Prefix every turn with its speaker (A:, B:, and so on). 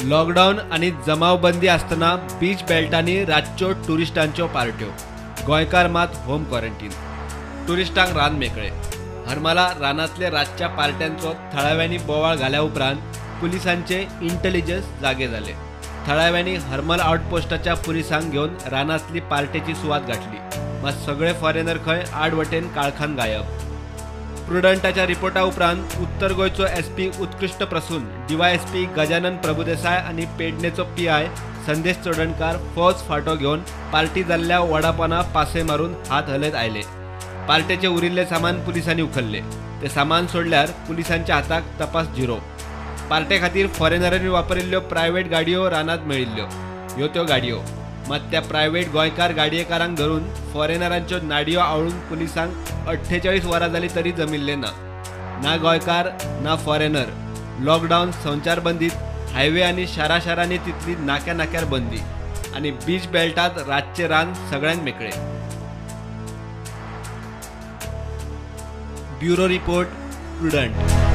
A: Lockdown आनी जमावबंदी आसतना बीच बेल्टांनी रातच्यो टुरिस्टांच्यो पार्ट्यो, गोंयकार मात होम क्वॉरंटीन। टुरिस्टांक रान मेकळे। हरमला रानांतले रातच्या पार्ट्यांचो थळाव्यांनी बोवाळ घाल्या उपरांत पुलिसांचे इंटेलिजन्स जागे जाले। थळाव्यांनी हरमल आउटपोस्टाच्या पुलिसांक घेवन रानांतली पार्टेची सुवात गाठली, मात सगळे फॉरेनर खंय आड वटेन काळखान गायब। प्रुडंटाच्या रिपोर्टा उपरांत उत्तर गोंयचो एसपी उत्कृष्ट प्रसून, डीवायएसपी गजानन प्रभुदेसाय आनी पेडणेचो पीआय संदेश चोडणकार फौज फांटो घेवन पार्टी जाल्ल्या वडापाना पासे मारून हात हलयत आयले। पार्टेचे उरिल्ले सामान पुलिसांनी उखल्ले। ते सामान सोडल्यार पुलिसांच्या हाताक तपास झिरो। पार्टे खातीर फॉरेनरांनी वापरिल्ल्यो प्रायव्हेट गाडयो रानांत मेळिल्ल्यो। ह्यो त्यो गाडयो, मात त्या प्रायव्हेट गोंयकार गाडयेकारांक धरून फॉरेनरांच्यो नाडयो आवळून पुलिसांक 48 वरां जाली तरी जमिल्ले ना। ना गोंयकार ना फॉरेनर। लॉकडावन, संचारबंदीत हायवे आनी शारा शारांनी तितली नाक्या नाक्यार बंदी आनी बीच बेल्टांत रातचें रान सगळ्यांक मेकळे। Bureau report, Prudent.